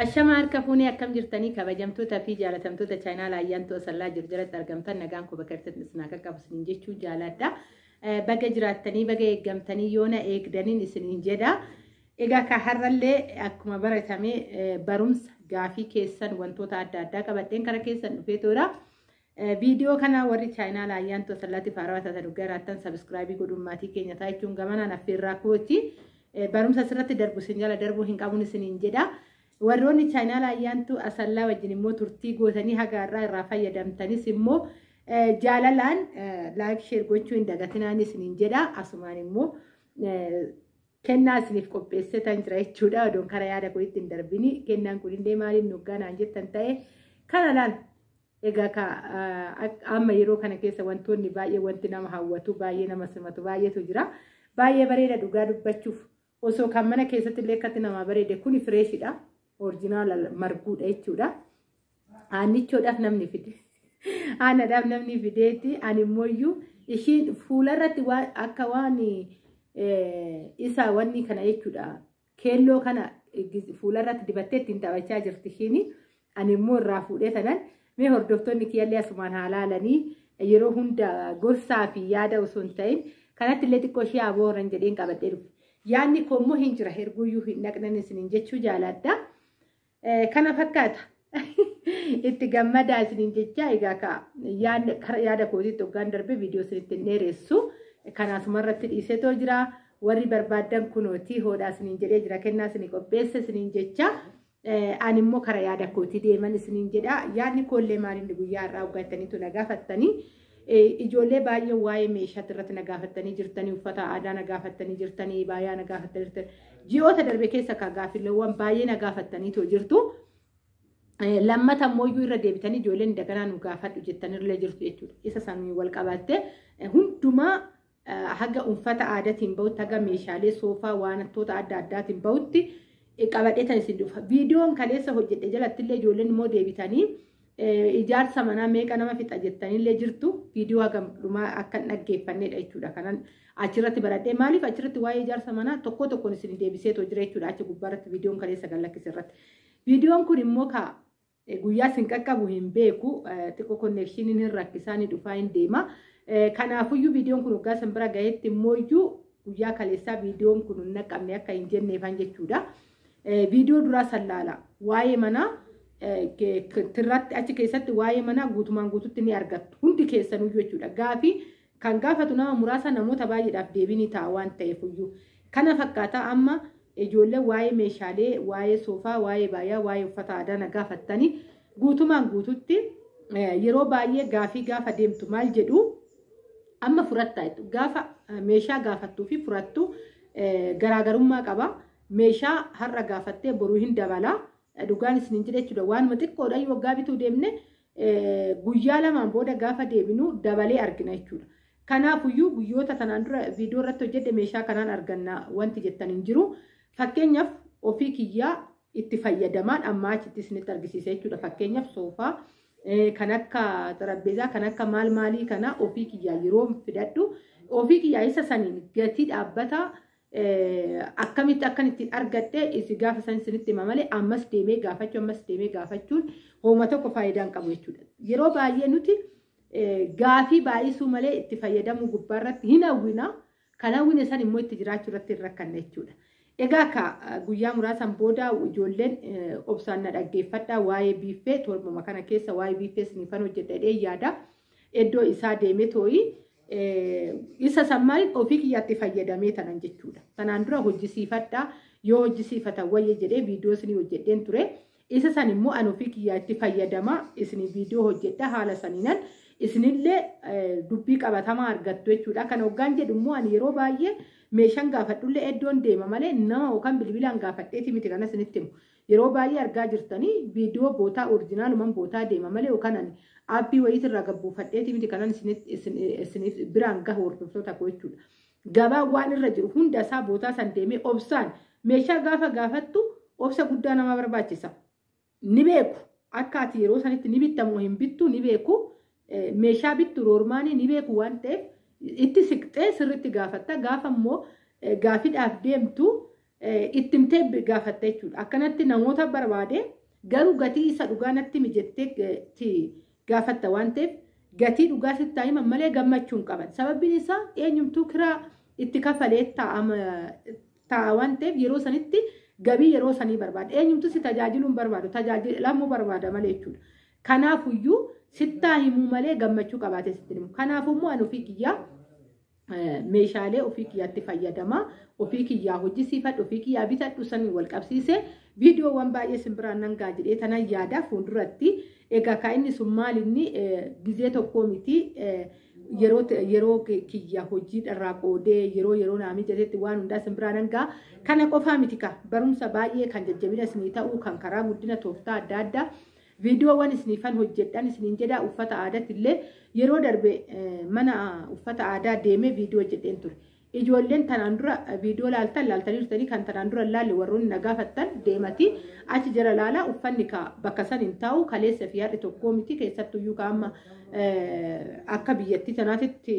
Ashama harka fuunee akkam jirtanii kabajamtoota fi jaalatamtoota chaayinaa Ayyaantuu Asallaa jiru jalatti argamtan nagaan koo bakka jirtan isin akka qabu isiniin jechuu jaaladha. Baga jiraattanii baga eeggamtanii yoona eegdaniin isiniin jedha. Egaa ka har'allee akkuma baratame barumsa gaafii keessan wantoota adda addaa qabadheen kara keessan dhufee toora. Viidiyoo kana warri chaayinaa Ayyaantuu Asallaatti faarawaa taatan dhugaa jiraattan subscribe godhuun maatii keenya ta'a jechuun gamanaan affeerraa kooti. Barumsa asirratti darbu isin jala darbuu hin qabuun isiniin jedha. Warroonni chaayinaa Ayyaantuu Asallaa wajjin immoo turtii gootanii haga irraa irraa fayyadamtanis immoo jaalalaan like, share gochuu hin dagatinaan isiniin jedha. Asumaan immoo kennaa isiniif qopheessee tan jira jechuudha. Odoon karaa yaada kootti hin darbini. Kennaan kun illee maaliin noggaa jettan ta'e kana laal. Egaa amma yeroo kana keessa wantoonni baay'ee wanti nama hawwatu baay'ee nama simatu baay'eetu jira. Baay'ee bareeda dhugaa dubbachuuf osoo kan mana keessatti illee akkatti nama bareede kuni freshidha. Original marguudha jechuudha. Aannichoodhaaf namni fide. Aanadhaaf namni fideeti. Ani immoo ishiin fuularratti akka waan isa wanni kana jechuudha. Keelloo kana fuularratti dibattee ittiin taphachaa jirti ishiin. Ani immoo irraa fuudhee tanan mee hordoftoonni kiyyallee asumaan haa laalanii yeroo hunda gorsaa fi yaada osoo hin ta'in kanatti illee xiqqoo ishee abooran jedheen qabadhee dhufe. Yaadni koo immoo hin jira erguuyyuu hin dhaqnan isiniin jechuu jaaladha. Kana fakkaata. Itti gammadaa isiniin jecha egaa ka yaada kootiitti hoggaan darbe viidiyoo isinitti hin dheeressu. Kanaasuma irratti dhiisetoo jira. Warri barbaaddan kunootii hoodhaa isiniin jedhee jira kennaa isinii qopheesse isiniin jecha. Ani immoo kara yaada kootii deeman isiniin jedha. Yaadni koollee maaliin guyyaa irraa hoggattaniitu na gaafattanii. Ijoollee baay'ee waa'ee meeshaatti irratti na gaafattanii jirtanii, uffata aadaa na gaafattanii jirtanii, baay'ee na gaafattanii jirtanii. Ji'oota darbe keessa kan gaaffiiwwan baay'ee na gaafattaniitu jirtu. Lammata ammoo irra deebitanii ijoolleen daganaa nu gaafadhu jettanillee jirtu jechuudha. Isa sanii wal qabattee hundumaa haga uffata aadaatiin bahutti haga meeshaalee soofaa wantoota adda addaatiin bahutti qabadhee tan isin dhufa. Viidiyoon kaleessa hojjedhe jalatti illee ijoolleen immoo deebitanii ijaarsa manaa meeqa nama fixa jettanillee jirtu viidiyoo hagam dhumaa akka hin dhaggeeffannedha jechuudha. Kanan achirratti baradhee maaliif achirratti waa'ee ijaarsa manaa tokko tokkoon isin deebiseetoo jira jechuudha. Achi gubbaarratti viidiyoon kaleessa gad lakkise irratti. Viidiyoon kun immoo ka guyyaa isin qaqqabu hin beeku xiqqoo connectioniin hin rakkisaa ni dhufaa hin deema. Kanaafuyyuu viidiyoon kun waggaa san bira gaheetti immoo guyyaa kaleessaa viidiyoon kun hin naqqabne akka hin jenneefan jechuudha. Viidiyoo duraa san laala waa'ee manaa tirratti achi keessatti waa'ee manaa guutumaan guututti ni argattu hundi keessanuyyuu jechuudha. Gaafii kan gaafatu nama muraasa namoota baay'eedhaaf deebii ni ta'a waan ta'eefuyyuu. Kana fakkaata amma ijoollee waa'ee meeshaalee, waa'ee soofaa, waa'ee baay'aa, waa'ee uffata aadaa na gaafattanii guutumaan guututti yeroo baay'ee gaafii gaafa deemtu maal jedhu amma furattaa gaafa meeshaa gaafattuu fi furattu garaagarummaa qaba. Meeshaa har'a gaafattee boruu hin dabala. Dhugaan isiniin jedhe jechuudha. Waanuma xiqqoodha waggaa bituu deemne guyyaa lamaan booda gaafa deebinu dabalee argina jechuudha. Kanaafuyyuu guyyoota kanaan dura viidiyoo irratti hojjedhe meeshaa kanaan arganna wanti jettan hin jiru. Fakkeenyaaf ofii kiyyaa itti fayyadamaan ammaa achitti isinitti argisiisa jechuudha. Fakkeenyaaf soofaa kan akka xarapheezaa kan akka maal maalii kana ofii kiyyaa yeroo fidadhu ofii kiyyaa isa saniin gatii dhaabbataa akkamitti akkan ittiin argadhe isi gaafa san isinitti hima malee ammas deemee gaafachuu ammas deemee gaafachuun hooma tokko faayidaa hin qabu jechuudha. Yeroo baay'ee nuti gaafii baay'isuu malee itti fayyadamuu gubbaarratti hin hawwina. Kan hawwine san immoo itti jiraachuu irratti hin rakkanne jechuudha. Egaa ka guyyaa muraasan booda ijoolleen obsaan na dhaggeeffadhaa waa'ee biiffee torbuma kana keessa waa'ee biiffee isiniifan hojjedha jedhee yaada. Iddoo isaa deemee too'ii isa sammaaliin ofii kiyyaatti fayyadamee tanan jechuudha. Tanaan dura hojjisiifadhaa yoo hojjisiifatan wayya jedhee viidiyoo isinii hojjedheen ture. Isa san immoo ani ofii kiyyaatti fayyadamaa isinii viidiyoo hojjedha haala saniinan isinillee dubbii qabatamaa argattu jechuudha. Kana hoggaan jedhu immoo ani yeroo baay'ee meeshaan gaafadhullee iddoon deema malee nama yookaan bilbilaan gaafadheeti miti kana isinitti himu. Yeroo baay'ee argaa jirtanii viidiyoo bootaa originaalumaan bootaa deema malee yookaan ani aappii wayiitirraa gabbuufadheeti miti kanan isiniif biraan gahu hordoftoota koo jechuudha. Gabaa waan irra jiru hunda isaa bootaa san deemee obsaan meeshaa gaafa gaafattu obsa guddaa nama barbaachisa. Ni beeku akka ati yeroo sanitti ni bittamoo hin bittu ni beeku meeshaa bittu roormaanii ni beeku waan ta'eef itti siqxee sirriitti gaafatta gaafa immoo gaafiidhaaf deemtu Ittimtee gaafatta jechuudha. Akkanatti namoota barbaade garuu gatii isa dhugaa natti mijettee gaafatta waan ta'eef gatii dhugaa sitti himan malee gammachuu hin qaban. Sababbiin isaa eenyumtuu kiraa itti kafalee taa'a waan ta'eef yeroo sanitti gabii yeroo sanii barbaada. Eenyumtuu si tajaajiluu hin barbaadu, tajaajilamuu barbaada malee jechuudha. Kanaafuyyuu sittaa himuu malee gammachuu qabaatee sitti himu. Kanaafummoo ani ofii kiyyaa meeshaalee ofii kiyyaatti fayyadamaa, ofii kiyyaa hojjisiifadhu, ofii kiyyaa bitadhu sanii wal qabsiisee viidiyoowwan baay'ee simbiraan nan ga'a jedhee tanan yaada fuulduratti. Egaa kan inni sun maal inni gizee tokkoo miti, yeroo kiyya hojii irraa qoodee yeroo naa mijatetti waan hundaa simbiraan nan ga'a. Kana qofaa miti ka barumsa baay'ee kan jajjabina isinii ta'uu, kan karaa guddina tooftaa adda addaa viidiyoowwan isiniifan hojjedhan isiniin jedha. Uffata aadaatti illee yeroo darbe mana uffata aadaa deemee viidiyoo hojjedheen ture. Ijoolleen tanaan dura viidiyoo laaltan laaltanii jirtanii, kan tanaan dura laalle warroonni na gaafattan deemati achi jala laalaa. Uffanni ka bakka san hin taa'u, kaleessa fi har'i tokkoo miti. Keessattuyyuu ka amma akka biyyattii tanaatitti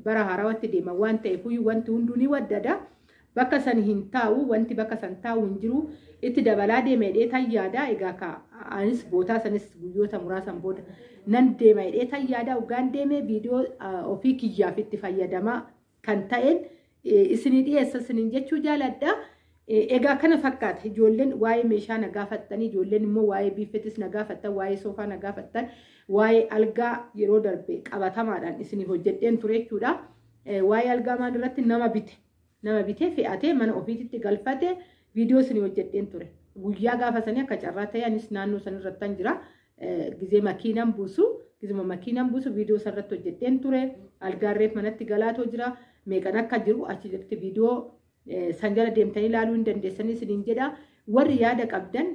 bara haarawatti deeman waan ta'eef wanti hunduu ni waddada. Bakka san hin taa'u, wanti bakka san taa'u hin jiru, itti dabalaa deema jedhee tan yaada. Egaa ka anis bootaa sanis guyyoota muraasan booda nan deema jedhee tan yaada. Dhugaan deemee viidiyoo ofii kiyyaaf itti fayyadamaa kan ta'een isinii dhiyeessa isiniin jechuu jaaladha. Egaa kana fakkaata. Ijoolleen waa'ee meeshaa na gaafattanii, ijoolleen immoo waa'ee biiffetis na gaafattan, waa'ee soofaa na gaafattan, waa'ee algaa yeroo darbe qabatamaadhaan isinii hojjedheen ture jechuudha. Waa'ee algaa maal irratti nama bite. Nama bitee fe'atee mana ofiitti galfate viidiyoo isinii hojjedheen ture. Guyyaa gaafa sanii akka carraa ta'e anis naannoo sanirrattan jira. Gizee makiinaan buusu, gizuma makiinaan buusu viidiyoo sanarratti hojjedheen ture. Algaarreef manatti galaatoo jira. Meeqan akka jiru achi jirti, viidiyoo san jala deemtanii ilaaluu hin dandeessanii isiniin jedha. Warri yaada qabdan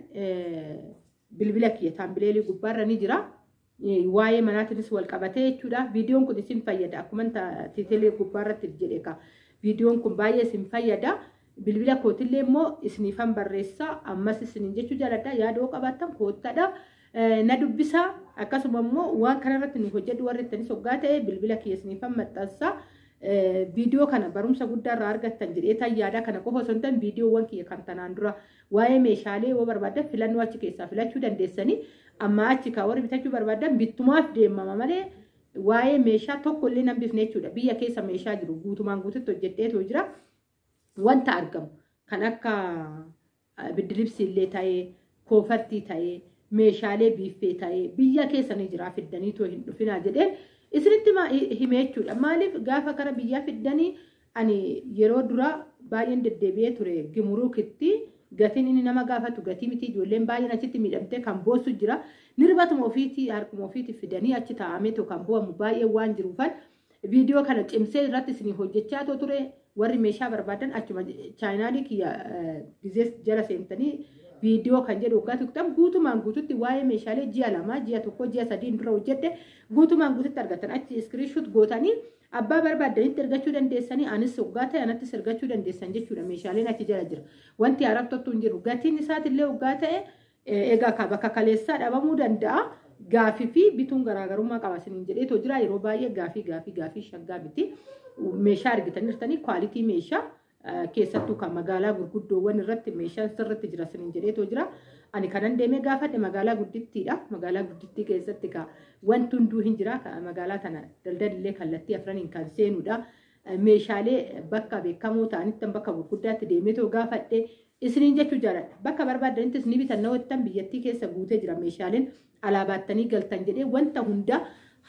bilbila kiyya taambileelii gubbaarra ni jira. Waa'ee manaatiinis wal qabatee jechuudha. Viidiyoon kun isin fayyada. Akkuma tiitelee gubbaarratti jedhe ka. Viidiyoon kun baay'ee isin fayyada. Bilbila kootillee immoo isiniifan barreessaa. Ammas isiniin jechuu jaaladha. Yaada yoo qabaattan koottadha. Na dubbisaa. Akkasuma immoo waan kanarratti nu hojjedhu warri ittanis hoggaa ta'e bilbila kiyya isiniifan maxxansaa. Viidiyoo kana barumsa guddaa irraa argattan jedhee tan yaada. Kana qofa osoo hin ta'in viidiyoowwan kiyya kan tanaan dura waa'ee meeshaalee yoo barbaaddan filannoo achi keessaa filachuu dandeessanii. Amma achi kaa warri bitachuu barbaaddan bittumaaf deemama malee waa'ee meeshaa tokko illee nan bifne jechuudha. Biyya keessa meeshaa jiru guutumaan guututti hojjedheetu jira. Wanta argamu kan akka biddilibsii illee ta'ee, koofartii ta'ee, meeshaalee biiffee ta'ee biyya keessa ni jira, fiddanii too hin dhufinaa jedheen isinitti hime jechuudha. Maaliif gaafa kara biyyaa fiddanii, ani yeroo dura baay'een deddeebi'ee ture gimuruukitti, gatiin inni nama gaafatu gatii miti. Ijoolleen baay'een achitti miidhamtee kan boossu jira. Nirbatuma ofiitii harkuma ofiitii fidanii achi taa'amee kan bu'amu baay'ee waan jiruufan viidiyoo kana cimsee irratti isinii hojjechaa ture. Warri meeshaa barbaadan achuma chaayinaalii kiyya gizee jala seentanii viidiyoo kan jedhu waggaa tuqxan guutumaan guututti waa'ee meeshaalee ji'a 2, ji'a 1, ji'a 3 dura hojjedhe guutumaan guututti argatan. Achi screenshot gootanii abbaa barbaadanitti ergachuu dandeessanii, anis waggaa ta'e anattis ergachuu dandeessan jechuudha. Meeshaaleen achi jala jira. Wanti haaraan hin jiru. Gatiin isaatillee waggaa ta'e egaa bakka kaleessaa dhabamuu danda'a. Gaafii fi bituun garaagarummaa qaba isiniin jedheetoo jira. Yeroo baay'ee gaafii gaafii gaafii shaggaa miti. Meeshaa argitanii jirtanii, quality meeshaa keessattuu kan magaalaa gurguddoowwan irratti meeshaan sirriitti jira isiniin jedheetoo jira. Ani kanan deemee gaafadhe magaalaa guddittiidha. Magaalaa guddittii keessatti ka wanti hunduu hin jira. Magaalaa tana daldalillee kallattii afraniin kan seenudha. Meeshaalee bakka beekamoo ta'anitti bakka gurguddaatti deemeetoo gaafadhe isiniin jechuu jaaladha. Bakka barbaadanittis ni bitan nawattan, biyyattii keessa guutee jira meeshaaleen, alaabattanii galtan jedhee wanta hunda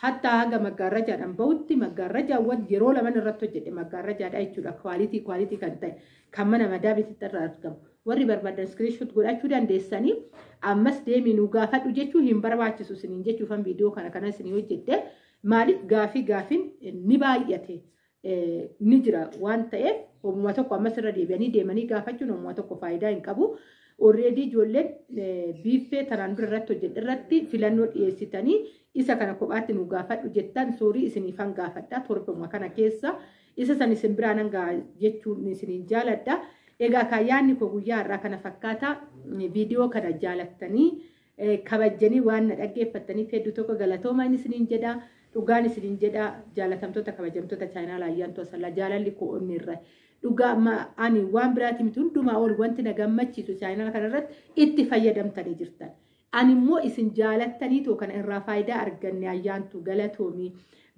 hatta haga maggaarrajaadhaan bahutti maggaarrajaawwan yeroo laman irratti hojjedhe maggaarrajaadha jechuudha. Quality quality kan ta'e kan mana madaabititti irraa argamu. Warri barbaadan screenshot godhachuu dandeessanii, ammas deemii nu gaafadhu jechuun hin barbaachisu isiniin jechuufan viidiyoo kana isinii hojjedhe. Maaliif gaafii gaafiin ni baay'ate ni jira waan ta'eef homuma tokko ammas irra deebi'anii deemanii gaafachuun homuma tokko faayidaa hin qabu. Already ijoolleen biiffee tanaan dura irratti hojjedhe irratti filannoo dhiyeessitanii isa kana kophaatti nu gaafadhu jettan, soorii isiniifan gaafadha torbuma kana keessa isa san isin biraa nan ga'a jechuun isiniin jaaladha. Egaa kaayyaanni koo guyyaa har'aa kana fakkaata. Viidiyoo kana jaalattanii kabajjanii waan na dhaggeeffattaniif hedduu tokko galatoomaa isiniin jedha. Dhugaan isiniin jedha, jaalatamtoota kabajamtoota chaayinaa Ayyaantuu Asallaa, jaalalli koo onni irra. Dhugaa ani waan biraati miti, hundumaa ol wanti na gammachiisu chaayinaa kanarratti itti fayyadamtanii jirtan. Ani immoo isin jaalattanii too kana irraa faayidaa arganne, Ayyaantu galatoomii,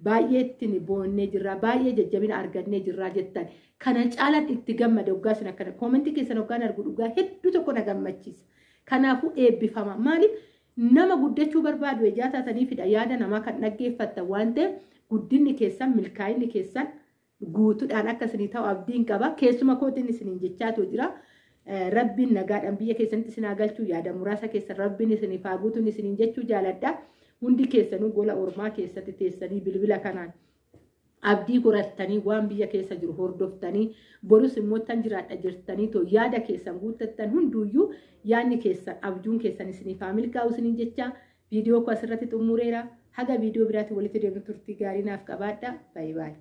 baay'ee ittiin boonnee jirra, baay'ee jajjabina argannee jirra jettan. Kana caalaan itti gammada hoggaa isin akkana koomentii keessan hoggaan argu, dhugaa hedduu tokko na gammachiisa. Kanaafuu eebbifama. Maaliif nama guddachuu barbaadu ijaa taataniifidha, yaada namaa kan dhaggeeffattan waan ta'eef guddinni keessan, milkaa'inni keessan guutuudhaan akka isinii ta'u abdiin qaba. Keessuma kootiin isiniin jechaatu jira. Rabbiin nagaadhaan biyya keessanitti isin haa galchuu, yaada muraasa keessan Rabbiin isiniif haa guutuun isiniin jechuu jaaladha. Hundi keessanuu gola ormaa keessatti teessanii bilbila kanaan abdii gorattanii, waan biyya keessa jiru hordoftanii, borus immoo tan jiraadha jirtanii too yaada keessan guuttattan hunduuyyuu yaadni keessan, abjuun keessan isiniif haa milkaa'u isiniin jecha viidiyoo koo asirratti xumureera. Haga viidiyoo biraatti walitti deemnu turtii gaarii naaf qabaadha. Baay'ee baay'ee.